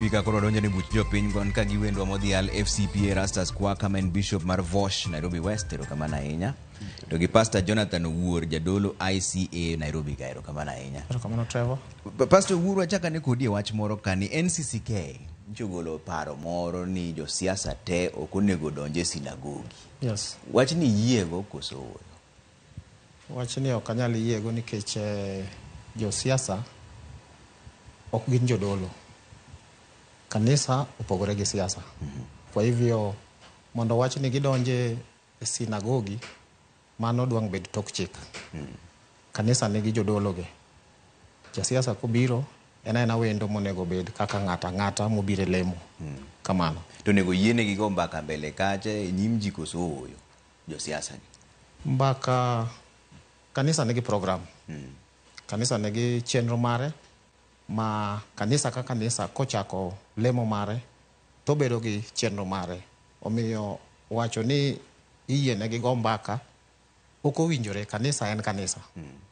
Mfupi ka koro donjo ne buch jopiny gon ka gi wendwa modhial FCPA Rastas Kwaka ma en Bishop mar Vosh Nairobi West, erokamano ahinya. To gi Pastor Jonathan Owuor, jadolo ICA Nairobi ka, erokamano ahinya. Erokamano, Trevor. Pastor Owuor, wachak ane kodi e wach moro ka ni NCCK nyocha ogolo paro moro ni josiasa te ok onego donj e sinagogi. Yes. Wachni iyiego koso ooyo? Wachni ok anyal yiego nikech josiasa ok gin jodolo. Kanisa opogore gi siasa. Kwa hivyo mondo wach ni gidonje e sinagogi, mano dwang' bed tok chik. Kanisa nigi jodolo gi. Jasiasa kobiro, en aena wendo monego bed kaka ng'ato ang'ata mobiro e lemo. Kamano. To onego yienegi go mbaka mbele kacha e nyim ji koso ooyo josiasa gi? Mbaka, kanisa nigi program. Kanisa nigi chenro mare ma kanisa ka kanisa kochako lemo mare to bedo gi chenro mare. Omiyo wacho ni iyienegi go mbaka ok owinjore. Kanisa en kanisa.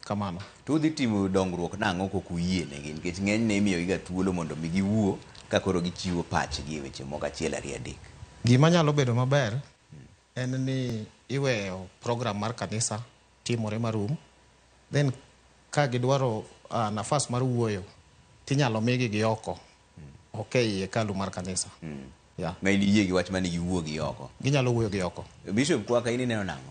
Kamano. To udhi timo dongruok nang'o kok uyienegi? Nikech ng'enyne imiyogiga thuolo mondo mi giwuo ka koro gichiwo pachgi e weche moko achiel ariyo adek. Gima nyalo bedo maber en ni iweyo program mar kanisa timore marum, then ka gidwaro nafas mar wuoyo tinyalo migi gi oko, ok ei hekalu mar kanisa. Yeah. Ma in iyie gi wach mane giwuo gi oko? Ginyalo wuoyo gi oko. Bishop Kwaka, in ineno nang'o?